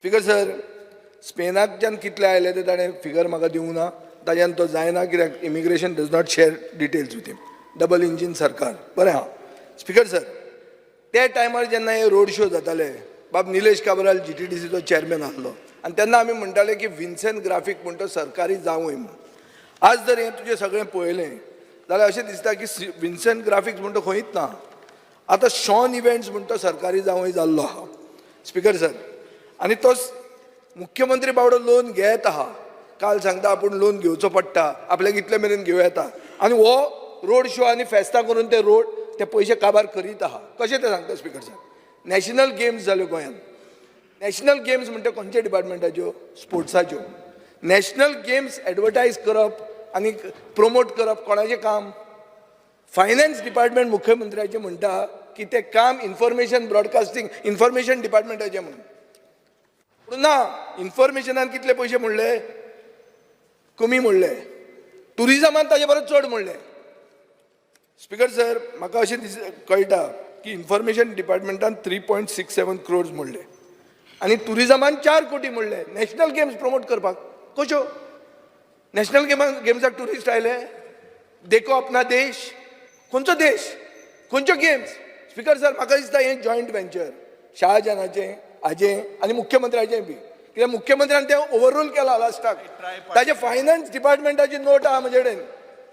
Speaker sir, स्पेनाकच्यान कितले आयले ते ताणें फिगर म्हाका दिवंक ना. ताज्यान तो जायना, कित्याक immigration does not share details with him. Double engine सरकार बरें आहा. स्पिकर सर, त्या टायमार जेन्ना हे रोड शो जाताले, बाब निलेश काब्राल जीटीडीसीचो चॅरमॅन आसलो आनी तेन्ना आमी म्हणटाले की विन्सेंट ग्राफीक म्हण तो सरकारी जावूय म्हूण. आज जर हें तुजें सगळें पळयलें जाल्यार अशें दिसता की विन्सेंट ग्राफिक्स म्हण तो खंयच ना. आतां शॉन इव्हेंट्स म्हण तो सरकारी जावूय जाल्लो आहा. स्पिकर सर, आनी तो मुख्यमंत्री बावडो लोन घेत आहा. काल सांगता आपूण लोन घेवचो पडटा आपल्याक, इतले मेरेन घेवं येता, आनी हो रोड शो आनी फेस्तां करून ते रोड ते पयशे काबार करीत आहा. कशें तें सांगता स्पिकर सर. नॅशनल गेम्स जाल्यो गोंयांत. नॅशनल गेम्स म्हणटा खंयच्या डिपार्टमेंटाच्यो? स्पोर्ट्साच्यो. नॅशनल गेम्स एडवर्टायज करप आनी प्रमोट करप कोणाचें काम? Finance department. मुख्यमंत्र्याचें म्हणटा की तें काम इन्फॉर्मेशन ब्रॉडकास्टींग इन्फॉर्मेशन डिपार्टमेंटाचें म्हणून. पूण ना, इन्फॉर्मेशनान कितले पयशे म्हणले? कमी म्हणले. टुरिजमान ताजे परस चड म्हणले. स्पिकर सर, म्हाका अशें दीस कळटा की इन्फॉर्मेशन डिपार्टमेंटान 3.67 crores म्हणले आनी टुरिजमान 4 कोटी म्हणले नॅशनल गेम्स प्रमोट करपाक. कश्यो नॅशनल गेम्साक टुरिस्ट आयले? देखो अपना देश? खंयचो देश, खंयच्यो गेम्स? स्पिकर सर, म्हाका दिसता हें जॉयंट वेंचर शाहजहानाचें हाजें आनी मुख्यमंत्र्याचें बी, कित्याक मुख्यमंत्र्यान तें ओवररूल केलां लास्टाक. ताजें फायनान्स डिपार्टमेंटाची नोट आहा म्हजे कडेन,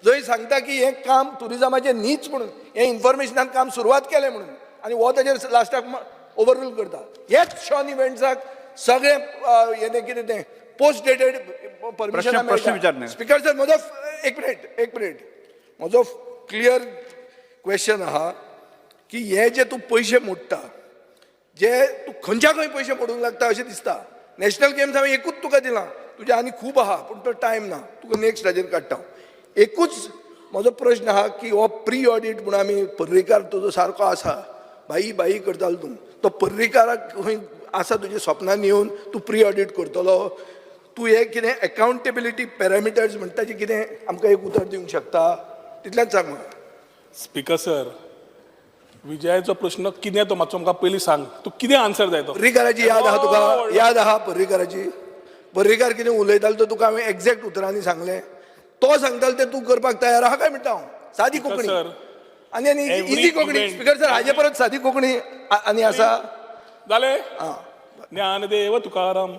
जंय सांगता की हें काम टुरिजमाचें न्हीच म्हणून, हें इन्फॉर्मेशनान काम सुरवात केलें म्हणून, आनी हो ताजेर लास्टाक ओवररूल करता. हेच शॉन इव्हेंट्साक सगळें हें कितें तें पोस्ट डेटेड परमिशन. प्रश्न विचार न्ही. स्पिकर सर, म्हजो एक मिनिट, एक मिनिट. म्हजो क्लियर क्वेश्चन आहा की हे जे तूं पयशे मोडटा, जे तूं खंयच्या खंय पयशे मोडूंक लागता अशें दिसता. नॅशनल गेम्स हांवें एकूच तुका दिलां, तुजें आनी खूब आहा, पूण तो टायम ना. तुका नेक्स्ट हाजेर काडटा हांव. एकूच म्हजो प्रश्न आहा की हो प्री ऑडीट म्हूण आमी पर्रीकार तुजो सारको आसा, भाई भाई करतालो तूं, तो पर्रीकाराक खंय आसा तुज्या स्वप्नान येवन तूं प्री ऑडीट करतलो? तूं हे कितें अकाउंटेबिलिटी पॅरामिटर्स म्हणटा ताचें कितें आमकां एक उतर दिवंक शकता? तितलेंच सांग म्हाका. स्पिकर सर, विजयाचो प्रश्न कितें तो मातसो म्हाका पयलीं सांग. तूं कितें आन्सर जाय तो? पर्रीकाराची याद आहा तुका? याद आहा पर्रीकाराची? पर्रीकार कितें उलयतालो तो तुका हांवें एग्जॅक्ट उतरांनी सांगलें. तो सांगतालो तें तूं करपाक तयार आहा काय म्हणटा हांव. सादी कोंकणी सर, आनी आनी every easy Konkani. Speaker sir, हाजे परत सादी कोंकणी आनी आसा? जालें. ज्ञानदेव तुकाराम.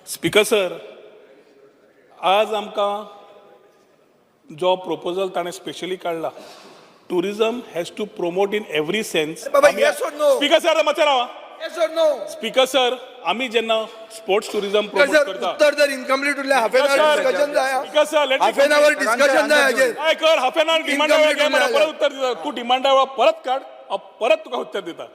स्पिकर सर, आज आमकां जो प्रपोजल ताणें स्पेशली काडला, tourism has to promote in every sense. बाबा, yes or no? Speaker sir, मातशें रावा. Yes or no? Speaker sir, आमी जेन्ना स्पोर्ट्स टुरिझम प्रमोट सर, करता उत्तर जर इनकम्प्लीट उरलें, हाफ एन our discussion जाय. Speaker sir, let me half an our discussion जाय हाजेर. काय कर, हाफ एन our डिमांडा Incomplete वेळार उरलें. परत उत्तर दिता. तूं डिमांडा वेळार परत काड, हांव परत तुका उत्तर दिता.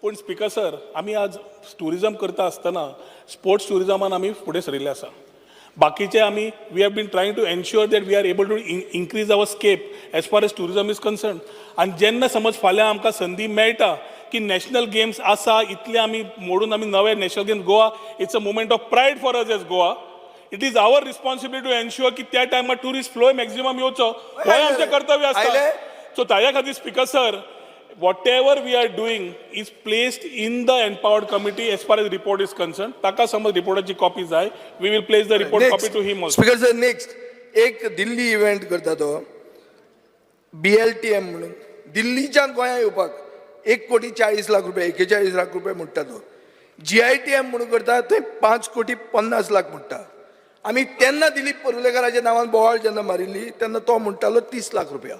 पूण स्पिकर सर, आमी आज टुरिझम करता आसतना स्पोर्ट्स टुरिझमान आमी फुडें सरिल्ले आसा. बाकीचे आमी we have been trying to ensure that we are able to increase our scope as far as tourism is concern. आनी जेन्ना समज फाल्यां आमकां संदी मेळटा की नॅशनल गेम्स आसा, इतले आमी मोडून आमी नवे national games Goa, it's a moment of pride for us as Goa. It is our responsibility to ensure की त्या टायमार टुरिस्ट फ्लो मॅक्झिमम येवचो, हें आमचें कर्तव्य आसता. आयले? सो ताज्या खातीर, speaker sir, whatever we are doing is placed in the empowered committee as far as report is concern. ताका समज रिपोर्टाची कॉपी जाय, we will place the report copy to him also. Speaker sir, next एक दिल्ली event करता तो बीएलटीएम म्हणून, दिल्लीच्यान गोंया येवपाक 1 कोटी 40 लाख रुपया, 41 लाख रुपये म्हणटा तो. जीआयटीएम म्हणून करता, थंय 5 कोटी 50 लाख म्हणटा. आमी तेन्ना दिलीप परुलेकराच्या नांवान बोवाळ जेन्ना मारिल्ली तेन्ना तो म्हणटालो 30 लाख रुपया.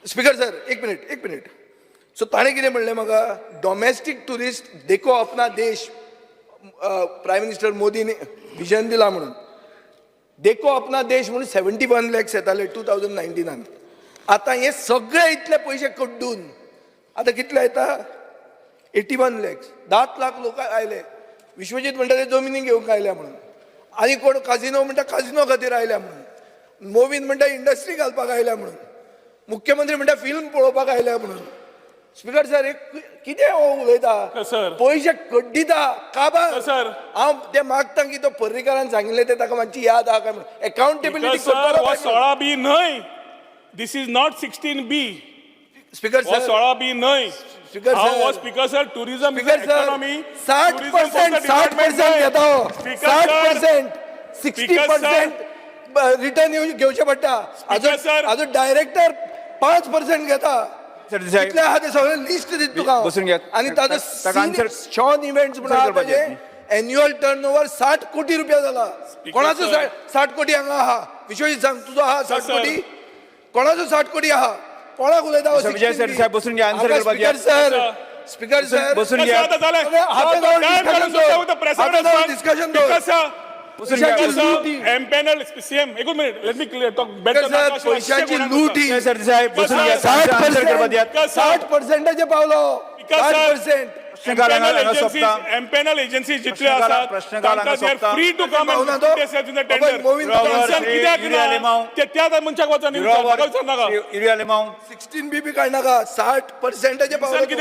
स्पिकर सर, एक मिनिट, एक मिनिट. सो ताणें कितें म्हणलें म्हाका, डोमेस्टीक टुरिस्ट, देखो अपना देश, प्रायम मिनिस्टर मोदीन विजन दिला म्हणून, देखो अपना देश म्हणून 71 लॅक्स येताले 2019नान. आतां हे सगळे इतले पयशे कड्डून आतां कितले येता? 81 लॅक्स. 10 लाख लोक आयले. विश्वजीत म्हणटा ते जमिनी घेवंक आयल्या म्हणून, आनी कोण काजिनो म्हणटा काजिनो खातीर आयल्या म्हणून, मोवीन म्हणटा इंडस्ट्री घालपाक आयल्या म्हणून, मुख्यमंत्री म्हणटा फिल्म पळोवपाक आयल्या म्हणून. स्पिकर सर, एक कितें हो उलयता? सर. पयशे कड्डिता काबार. सर. हांव ते मागता की तो पर्रीकारान सांगिल्लें तें ताका मातशी याद आहा काय म्हणून. अकाउंटेबिलिटी. सर, हो 16 बी न्हय. This is not 16B. Speaker हो सर सोळा बी न्हय. स्पीकर हांव सर. हो speaker sir, tourism speaker sir, economy. 60%, 60% घेता हो. 60%, 60% रिटर्न घेवचें पडटा. Speaker sir. अजून डायरेक्टर 5% घेता. सरदेसाय. कितले आहा ते सगळें लिस्ट दिता तुका हांव. बसून घेयात. आनी ताजो ताका answer- Sean इव्हेंट्स म्हणून answer आहा करपाक ताजें एन्युअल टर्न ओवर 60 कोटी रुपया जाला. कोणाचो सर. 60 कोटी हांगा आहा? विश्वजीत सांग, तुजो आहा 60 सर. कोटी? कोणाचो 60 कोटी आहा? कोणाक उलयता? विजय सरदेसाय, बसून घ्या, answer करपाक स्पीकर दियात. सर, स्पीकर सर, बसून घ्या. डिस्कशन दवर. बसून घ्या. पैशाची लूट ही. एमपॅनल सीएम, एकूच minute, let me clear talk. Speaker sir, पैशाची लूट ही. विजय सरदेसाय, बसून घ्या. 60 आन्सर करपाक दियात. पर्सेंट, 60%चेर पावलो. 60%. प्रश्नकाल हांगा सोंपता. एमपॅनल एजन्सी जितले प्रश्नकाल- आसात प्रश्नकाल हांगा तांकां they are सोंपता. फ्री टू कम पावना तो. टेंडर. मोविन कित्याक युरी आलेमाव. ना ते त्या मनशाक वचून विचार नाका. युरी आलेमाव. 16 बी बी काडनाका. 60%चेर पावलो. कित्याक?